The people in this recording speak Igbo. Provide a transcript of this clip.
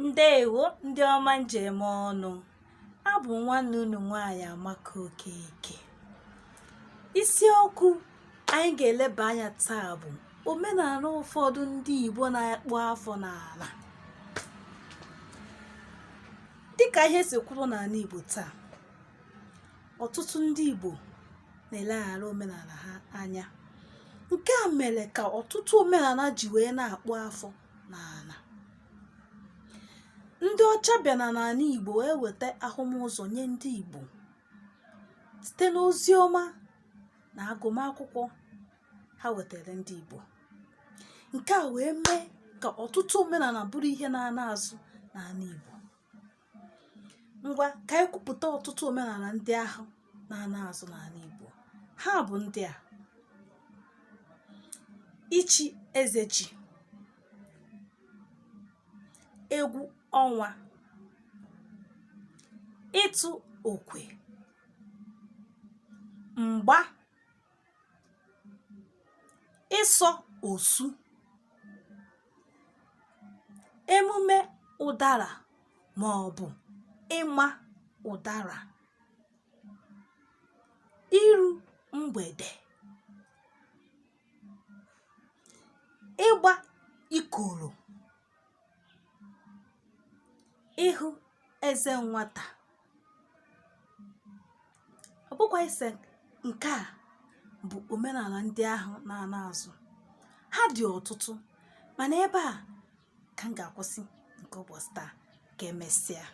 Ndewo ndị ọma m ji eme ọnụ. Abụ m nwanne unu nwaanyị Amaka Okeke. Isiokwu anyị ga-eleba anya taa bụ omenala ụfọdụ ndị Igbo na-akpụ afọ n'ala. Dịka ihe si kwụrụ n'ala Igbo taa, ọtụtụ ndị Igbo na-eleghara omenala ha anya. Nke a mere ka ọtụtụ omenala ji wee na-akpụ afọ n'ala. Ndị ọcha bịara n'ala Igbo wee weta ahụmụzọ nye ndị Igbo site n'ozi ọma na agụmakwụkwọ ha wetara ndị Igbo. Nke a wee mee ka ọtụtụ omenala bụrụ ihe na-ana azụ n'ala Igbo. Ngwa, ka anyị kwupụta ọtụtụ omenala ndị ahụ na-ana azụ n'ala Igbo. Ha bụ ndị a: ichi eze ji, egwu ọnwa, ịtụ okwe, mgba, ịsọ osu, emume ụdara ma ọ bụ ịma ụdara, iru mgbede, ịgba ikoro, ịhụ eze nwata. Ọ bụkwa ise nke a bụ omenala ndị ahụ na-ana azụ. Ha dị ọtụtụ, mana ebe a ka m ga-akwụsị nke ụbọchị taa. Ka emesịa.